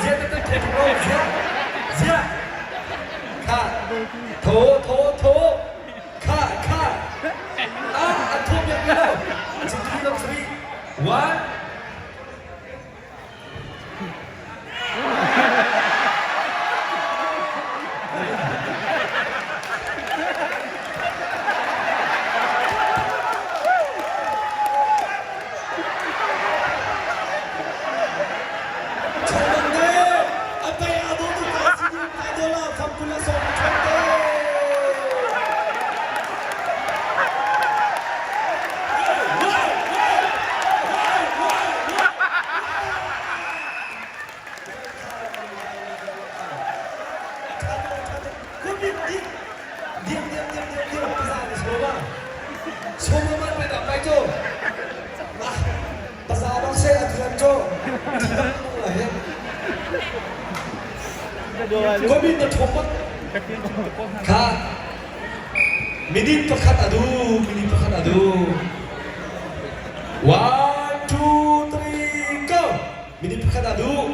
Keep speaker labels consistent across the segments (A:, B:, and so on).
A: Zia te te thek ro zia. Zia. Kha. Tho tho tho. Kha kha. Ah, an tho piak mi lo. 2 3 1 Kha minute pakhat a duh, minute pakhat a duh. One, two, three, go! Minute pakhat a duh.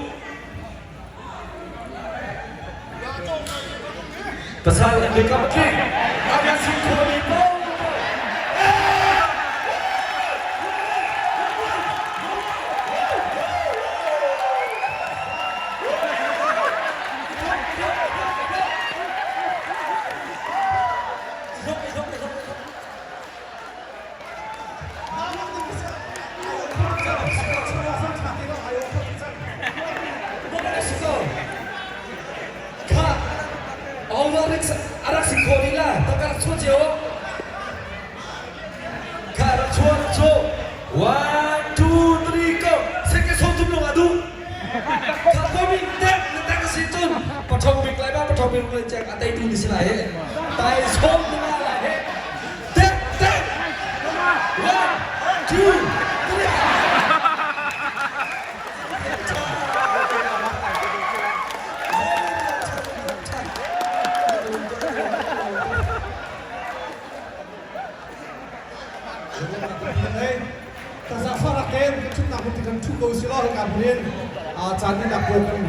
A: Pasal an bikam tling. Aga sin khuami po. A rak si khawh dih la tangka rak chuah cio kha rak chuah rak chuah one two three go seke som thum lung a duh kha komi tek na tek a si cun pathong bik lai ba pathong bik lai cek a teitu ni si lai he tai som na lai he tek tek one two three.
B: Ka zaangfah rak ten kan ṭhutnak hmun ti kan ṭhu ko si law hika hmun in caan in rak buai kan.